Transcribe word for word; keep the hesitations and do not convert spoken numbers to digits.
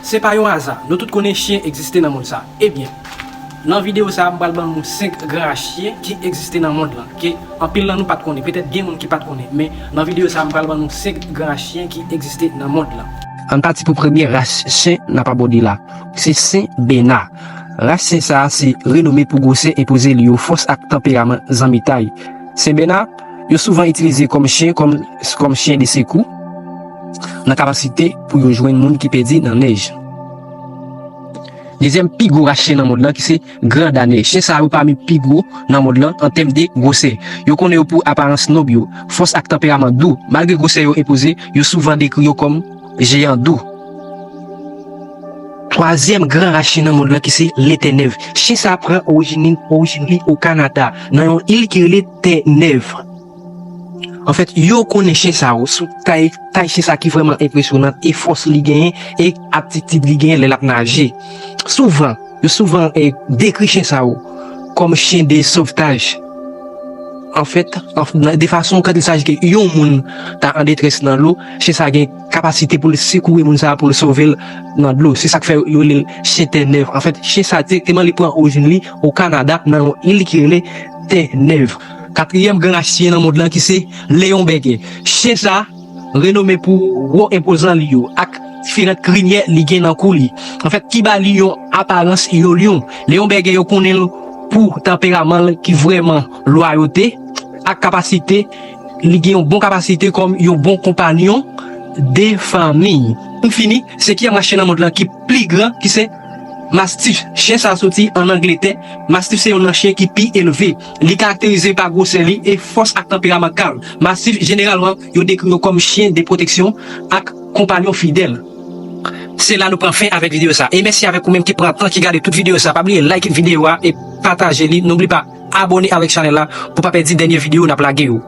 Se pa yon aza, nou tout konnen chen egziste nan mond sa. Ebyen, nan videyo sa a, m pral ban nou senk gran ras chen ki egziste nan mond lan, ke anpil nan nou pa t konnen. Petèt gen moun ki pa t konnen, men nan videyo sa a, m pral ban nou senk gran ras chen ki egziste nan mond lan. Ann pati pou premye ras chen n ap abòde la. Se Sen Bèna. Ras chen sa a se renome pou gwosè enpoze li yo, fòs ak tanperaman zanmitay. Sen Bèna, yo souvan itilize kòm chen, kòm, kòm chen de sekou, nan kapasite pou yo jwenn moun ki pèdi nan nèj. Dezyèm pi gwo ras chen nan mond lan ki se Gran Danè. Chen sa yo pami pi gwo nan mond lan an tèm de gwosè. Yo konnen yo pou aparans nòb yo, fòs ak tanperaman dou. Malgre gwosè yo enpoze, yo souvan dekri yo kòm jeyan dou. Twazyèm gran ras chen nan mond lan ki se Letènèv. Chen sa pran orijin li, orijin li o Kanada, nan yon il ki rele Tènèv. Anfèt, yo konnen chen sa yo sou tay, tay chen sa ki vrèman enpresyonant e fòs li genyen e aptitid li genyen lè l ap naje. Souvan, yo souvan eh, dekri chen sa yo kòm chen de sovtaj. Anfèt, anf- nan- de fason, quand il s'agit ke yon moun ta an detrès nan dlo, chen sa gen kapasite pou l sekouye moun sa pou l sove l nan dlo. Se sa k fè yo rele l chen Tènèv. Anfèt, chen sa direkteman li pran orijin li o Kanada nan yon il ki rele Tènèv. Katriyèm gran ras chen nan mond lan ki se Leyon Bègè. Chen sa renome pou wo enpozan li yo ak diferan krinyè li gen nan kou li. Anfèt, ki ba li yon aparans yon lyon. Leyon Bègè yo konnen l pou tanperaman l ki vrèman lwayote ak kapasite, li gen yon bon kapasite kòm yon bon konpanyon de fanmi. Pou fini, senkyèm ras chen nan mond lan ki pi gran, ki se Mastif. Chen sa soti an Angletè. Mastif se yon nan chen ki pi elve. Li karakterize pa gwosè li e fòs ak tanperaman kalm. Mastif, jeneralman, yo dekri yo kòm chen de pwoteksyon ak konpanyon fidèl. Se la nou pran fen avèk videyo sa. E mèsi avèk ou menm ki pran tan, ki gade tout videyo sa. Pa bliye like videyo a e pataje li. Noubli pa abòne avèk chanèl la pou pa pèdi dènye videyo n ap lage yo.